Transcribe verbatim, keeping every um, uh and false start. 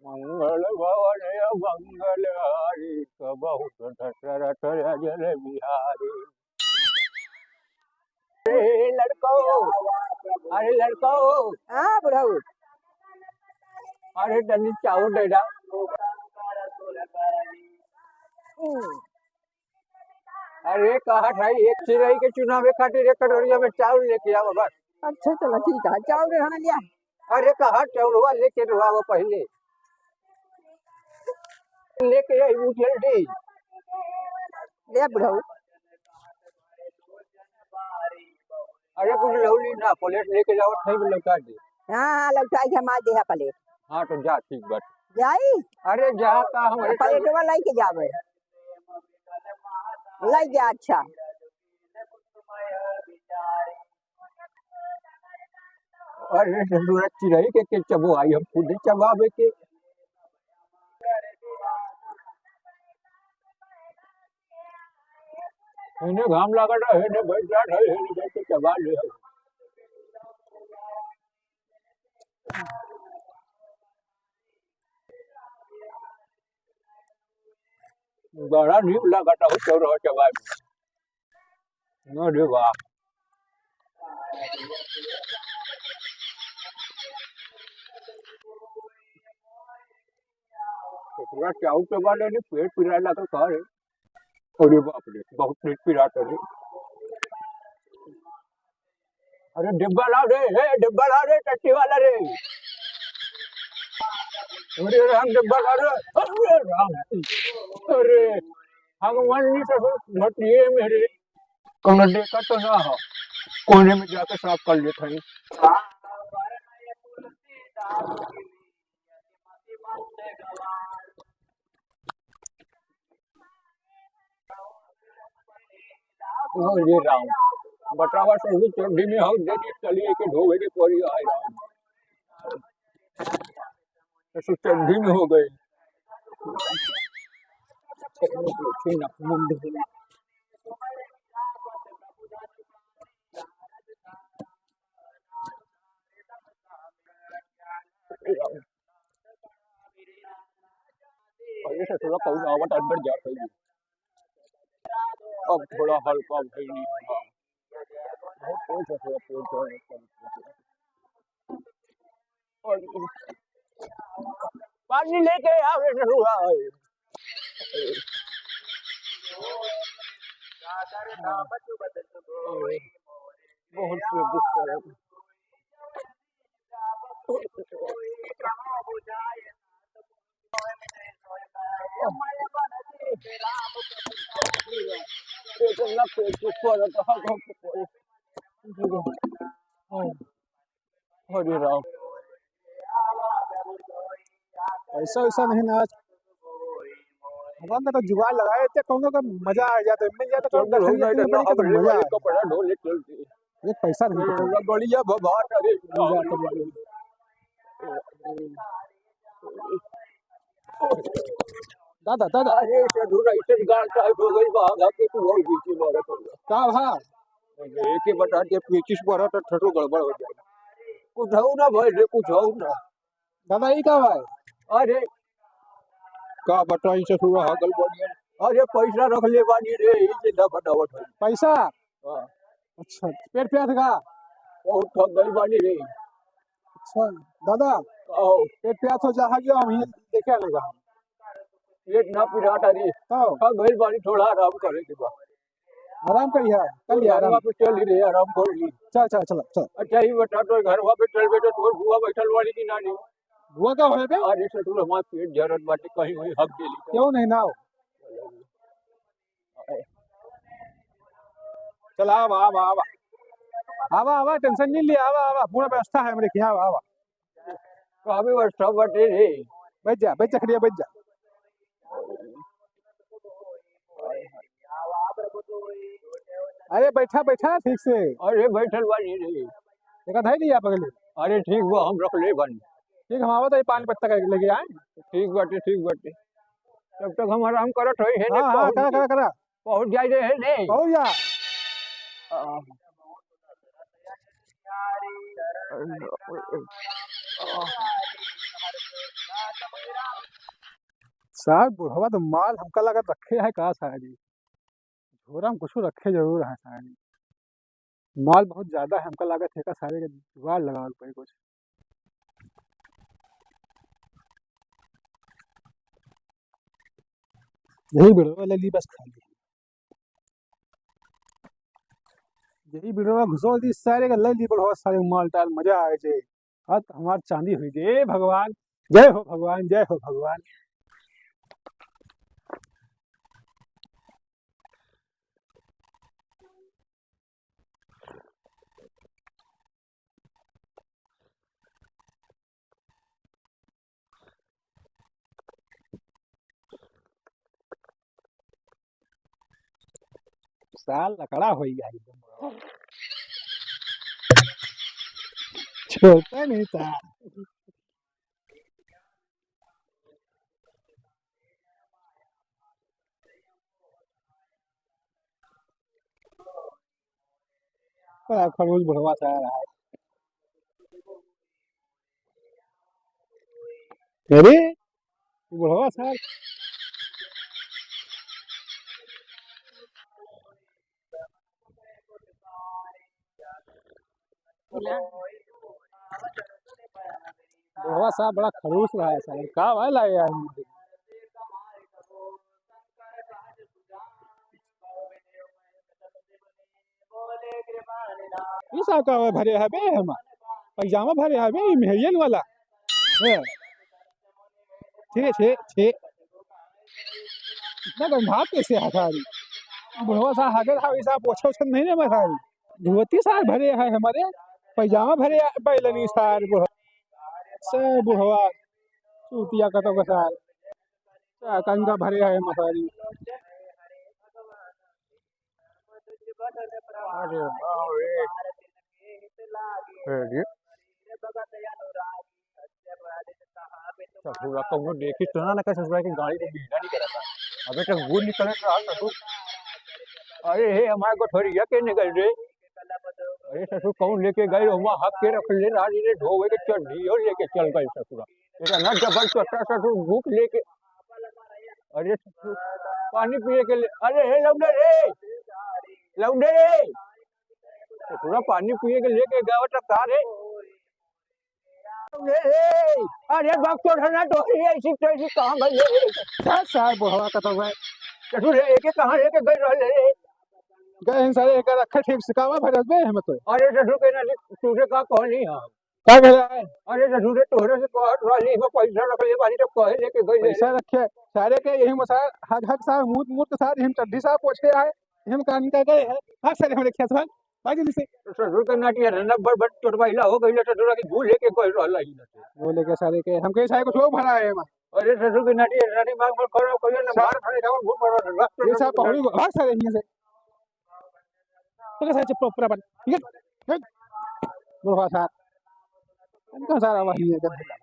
मंगल भवन मंगल हारी, कबहु तो दशरथ राजन बिहारी। अरे लड़को, अरे लड़को। हाँ बुढ़ऊ। अरे तनी चाउर दे दा। हम्म। अरे कहत है, एक चिरई के चुनावे खातिर एक कटोरिया में चाउर लेके आवा बस। अच्छा चला ठीक है, चाउर है ना लिया। अरे कहा चाउरवा लेके रहो पहले। लेके आई वो जल्दी। ले बुढ़ऊ। अरे कुछ लौली ना, प्लेट लेके जाओ, ठीक लौटा दे। हाँ, हाँ, लौटाई के हमार देहा प्लेट। हाँ, तो जा, ठीक बात। जाई? अरे जा, का हम प्लेटवा लाई के जावे। लाई जा, अच्छा। अरे, ससुरा चिरई के, के चबो आई, हम खुद ही चबावे के। हेने घाम लागत है, हेने बैठ जात है, हेने बैठ के चबा ले है। बड़ा नीक लागत है, चौरहा चबाए में। अरे वाह। इतना चाउर के बाद नहीं पेट पिराए लागल का रे? अरे बाप रे, बहुत पेट पिरात है रे। अरे डिब्बा लाओ रे, हे डिब्बा लाओ रे, टट्टी वाला रे। अरे राम, डिब्बा लाओ रे। अरे राम, अरे भगवान नहीं तो घटिए मेरे। कौनो देखा तो ना हो, कोने में जाके साफ कर लेत हई। ओ रे राम, बतावा तो भी चड्ढी में हो, जल्दी चलिए के धोवे के पड़ी, आए राम। ऐसे चड्ढी में हो गए। अरे ससुरा कौन आवत अंदर जात है। अब थोड़ा हल्का भइल बा। बहुत तेज है थोड़ा पेट दर्द। और पानी लेके आओ रे ससुरा। बहुत पेट दुख रहा है। हरे राम। पैसा वैसा नहीं ना आज। भगवान का तो जुगाड़ लगाए थे, कौनो का मजा आ जाता है, मिल जाता तो चल, दर्शन हो गया, करने तो मजा आ जाता। कपड़ा ढोले चलते। एक पैसा नहीं पकड़ा। बढ़िया भगवान, अरे। दादा, दादा। अरे, ससुरा, ऐसे गाल टाइप हो गई बा, आगा के तू और बीच में मारा कर। का भा? एक ही बता के पच्चीस बारह तो ठटो गड़बड़ हो जाए। कुछ हो ना भाई रे, कुछ हो ना। दादा, ई का भाई? अरे। का बताई ससुरा, हगल बढ़िया। अरे, पैसा रख ले बानी रे, ई चिंता बतावत है। पैसा? हाँ। अच्छा, पेट प्यास का? बहुत थक गई बानी रे। अच्छा, दादा, आओ। पेट प्यास हो जा, हम ही देखे आने का। पेट ना पिरात रे। आओ। थक गई बानी, थोड़ा आराम करे के बा। आराम करिया, कर लिया आराम। घरवा पे चल रे, आराम कर ली। चल, चल, चल, चल। अच्छा, ई बता तो, घरवा पे चल बेटा, तोर बुआ बैठल वाली की नानी? बुआ का होए बे? अरे ससुर, हमार पेट जरत बाटे, कहीं वहीं हग देली। क्यों नहीं ना हो? चल, आवा, आवा, आवा। आवा, आवा, tension नहीं लिया, आवा, आवा, पूरा व्यवस्था है हमरे के, आवा, आवा। तो अभी व्यवस्था बाटे रे। बैठ जा, बैठ जा, खड़िया, बैठ जा। अरे बैठा, बैठा ठीक से। अरे बैठल बानी रे। एक आध है नहीं आप अगले। अरे ठीक बा, हम रख ले बानी। ठीक, हम आवत है पानी पत्ता का लेके आए। ठीक बाटे, ठीक बाटे। तब तक हम आराम करत होई है, हाँ, हाँ, पहुँच करा, जाए। करा, करा। पहुँच जाए रे, है नहीं? पहुँच जा। आ। सार बुढ़वा तो माल हमका लागत रखे है का सार जी? झोरा में कुछ रखे जरूर है सार जी। माल बहुत ज्यादा है, हमका लागत है का सारे के जुगाड़ लगावे के पड़ी कुछ। यही बुढ़वा ले ली बस खाली। यही बुढ़वा घुसो दी सारे के, ले ली बुढ़वा सारे के माल टाल, मजा आ जाए। आज तो हमार चांदी हुई जे भगवान। जय हो भगवान, जय हो भगवान। सार लकड़ा होई गया एकदम। छोड़ता नहीं सार। बड़ा खड़ूस बुढ़वा सार है। अरे, बुढ़वा सार। बुढ़वा सार बड़ा खड़ूस रहा है सार, का भाई लाए यार। ई सार का भरे है बे हमार? पैजामा भरे है बे, ई मेहरियन वाला। हैं। छे, छे, छे। इतना गंधात कैसे है सारी? बुढ़वा सार हागे रहा, ई सार पोछे ओछे नहीं ना सारी। धोती सार भरे है हमारे, पैजामा भरे है, बैलनी सार बुढ़वा। से बुढ़वा, चूतिया कतो का सार। से कंगा भरे है मसारी। अरे बाप रे। अरे। ससुरा कौनो देखी तो ना, ना कहे ससुरा की गाड़ी को बीड़ा नहीं करता। अबे तक वो निकले रहा ससुर। अरे हे, हमारे गोठरिया के निकल रे। अरे ससुर, कौन लेके गए, वहाँ हक के रख ले रहा रे, ढोवे के चड्ढी और लेके चल गए ससुरा। इतना जबरदस्त ससुर भूख लेके। अरे ससुर, पानी पिए के ले, अरे हे लौंडे रे, लौंडे रे, ससुरा पानी पिए के लेके गया तो का रे? ए, ए, अरे डॉक्टर है ना, डोरी ऐसी तैसी कहाँ गई है? सार, सार, बुढ़वा का तो है। ससुर, एके कहाँ लेके गए रहले रे? गए हैं सारे, एकर रखे ठीक से कावा भरत बे हम तो। अरे ससुर के ना, तुझे का कहनी है? का कहला है? अरे ससुर रे, तोहरे से कहत रहली, हम पैसा रख ले बानी, तो कहे लेके गए ले। पैसा रखे, सारे के यही में सार, हक, हक सार, मूत, मूत के सार, यही में चड्ढी सार पोछे आए, यही में कान का गए हैं। हक सारे हमरे खेत भाग। भाग जल्दी से। ससुर के नाटी है, रंडा बड़ बड़ चोटवाइला हो गइल, ससुर के भूल लेके कोई रहला ही ना। वो लेके सारे के, हमके सारे कुछ लोग भरा है, माँ। अरे ससुर के नाटी है, रानी मांग मांग करो, कोई ना सा-, मार खाने जाओ, भूल भरा रहला। ये सब पहुड़ी को, भाग सारे यहाँ से। तो सारे चप्पल ऊपर अपन, ठीक है? हट। बुढ़वा सार। इनका सारा वही है, गंदे।